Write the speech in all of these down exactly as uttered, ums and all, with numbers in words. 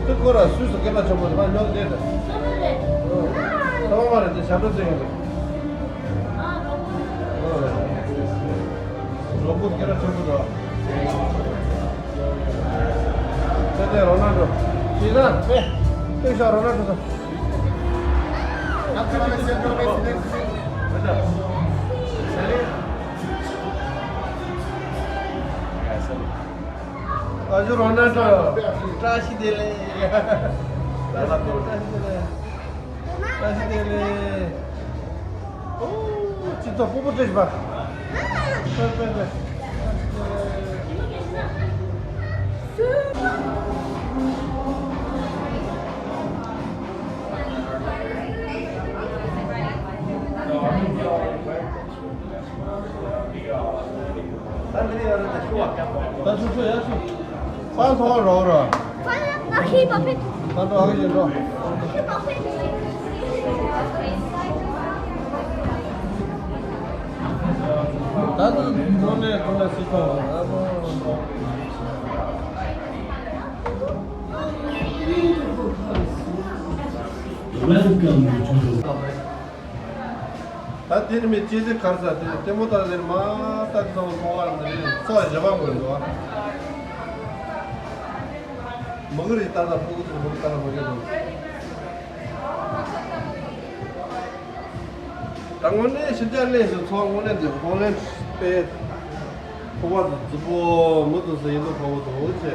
དེ་ཁོ་ར་སུས་སུ་སྐད་གྲགས་ཆེན་པོ་རེད་པ། ཉོ་དེ་རེད། ཨོ། ཐོག་མ་རེད། དེ་ཞབས་བྲོ་བཙན་གྱི་རེད། ཨོ། རོ་པོ་སྐད་གྲགས་ཆེན་པོ་རེད། དེ་དེ་རོ་ན་རྡོ། ཤེས་ན་དེ་དེ་ཤ་རོ་ན་རྡོ་ས། ཨ་ཇོ་རོ་ན་རྡོ། བཀྲ་ཤིས་བདེ་ལེགས། བཀྲ་ཤིས་བདེ་ལེགས། བཀྲ་ཤིས་བདེ་ལེགས། ཨོ། སྤྱི་ཚོགས་སྤོ་བོ་བཀྲ་ཤིས་པ། པེ་པེ་པེ། ད་སུ་སུ་ཡར་སོང་། པང་ཐོག་རོགས་རོགས། ད་འགྲོ་ཨ་ཁི་པ་ཕེ། ད་འགྲོ་ཨ་ཁི་ཡིན་འགྲོ། ད་འགྲོ་མོ་ནས་འགྲོ་ན་སྲིད་ཐོག་ཨ་མོ། Welcome to the ད་དེ་ནི་མི་ཅི་ཟིག་གར་ས་དེ་ལྟད་མོ་ལྟ་ཟེར་མ་ལྟ་དེ་ཚང་མ་མཐོང་བ་རེད། ས་བཞི་པ་ངོས་འདུག་ཨ། མི་གི་རེད། ད་ད་ཕྲུ་གུ་དེ་མི་གི་ལྟ་ན་མི་གི་འདུག་ད་དངོས་གནས་ཕྱི་རྒྱལ་གླེང་ཞིག་ཚོགས་དངོས་གནས་འདི་ཧོ་ལན་དཔེ་ཕོ་བ་དང་རྫི་པོ་མི་དང་ས་ཡིན་དུ་ཕོ་བོ་དང་འོ་ཆེ།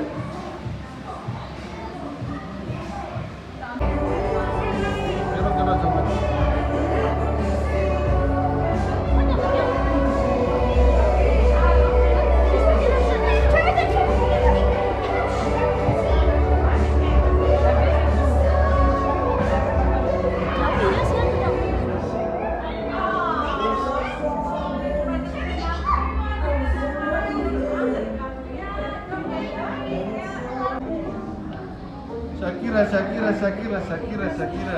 ཤ་ཀི་ར་ཤ་ཀི་ར་ཤ་ཀི་ར་ཤ་ཀི་ར་ཤ་ཀི་ར།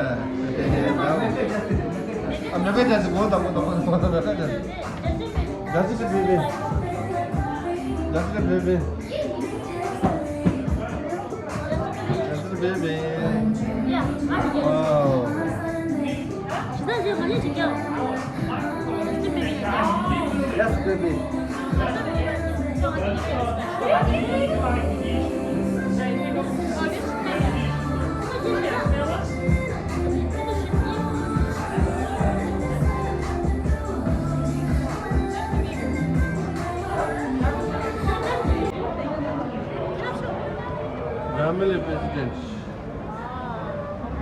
ཨ་མེ་པེ་ཏ་སི་གོ་ད་གོ་ད་གོ་ད་གོ་ད་མེ་པེ་ཏ་སི། Just a baby. Just a baby. Just a baby. Wow. Yes, baby. Family president.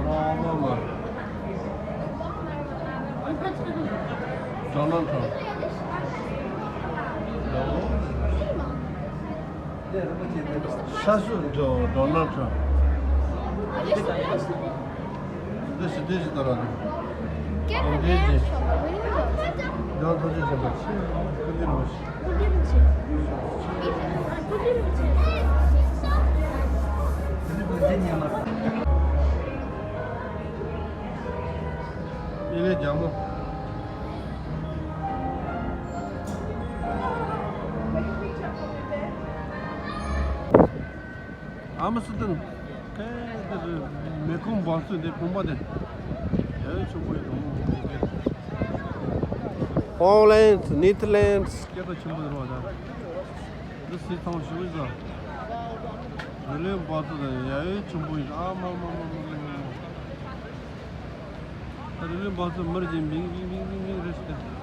Obama. Donald Trump. ཤ་སུ་འགྲོ། Donald Trump. འདི་ཞི་བདེ་ཞིག་ད་ར་ནི། ཀེ་ཕ་ནེ་ཤོ་ཝི་ནི་མོ། ཡང་ཐོ་ཅི་ཞིག་པ་ཆེ། ཀུན་འདི་རུ་ཞིག་ཀུན་འདི་རུ་ཆེ། ཀུན་འདི་རུ་ཆེ། ཨེ་ལེ་རྒྱ་མོ། ཨ་མ་སི་ཏན། ཁེ་དེ་མེ་ཁུང་འབབ་ཚུལ་དེ་ཕུང་པོ་དེ། ཡ་ཆུང་པོ་ཡི་དོ་མོ། ཧོང་ལན། ནེ་ཐར་ལན། སྐད་གྲགས་ཆེན་པོ་རེད་བ་ད། འདི་སི་ཐང་ཞུ་བ་ཟ། རི་ལེ་འབབ་ཚུལ་དེ་ཡ་ཆུང་པོ་ཡི། ཨ་མ་མ་མ་མ་མ་མ། ད་རི་ལི་བ་ཚོ་མར་གྱི་མིང་མིང་མིང་མིང་རེ་ཞིག་ད། འདི་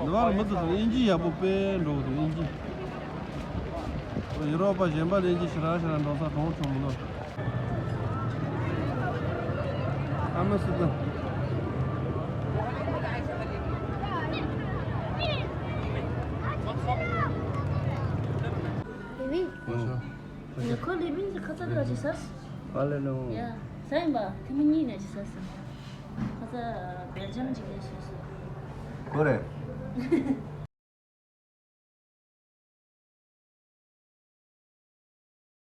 བར་མི་འདུག་ཟེར། དབྱིན་ཇི་ཡག་པོ་དཔེ་འགྲོ་གི་འདུག། དབྱིན་ཇི། ཡུ་རོབ་པ་གཞན་པ་ལ་དབྱིན་ཇི་ཞེ་དྲག་ཞེ་དྲག་འགྲོ་ས་གྲོང་ཆུང་མི་འདུག། ཨ་མ་སི་ཏི། Baby, ངས་ཁོ་ལི་མིན་གྱི་ཁ་ཚ་ལ་ཅི་ཟ། ཨ་ལེ་ལོ། ཡ། ཟ་ཡིན་པ། ཐེངས་མ་གཉིས་ནས་ཅི་ཟ་ཟ། ཁ་ཚ་སྦེལ་ཇམ་ཅིག་ལས་ཤེས་སོ། གོ་རེད།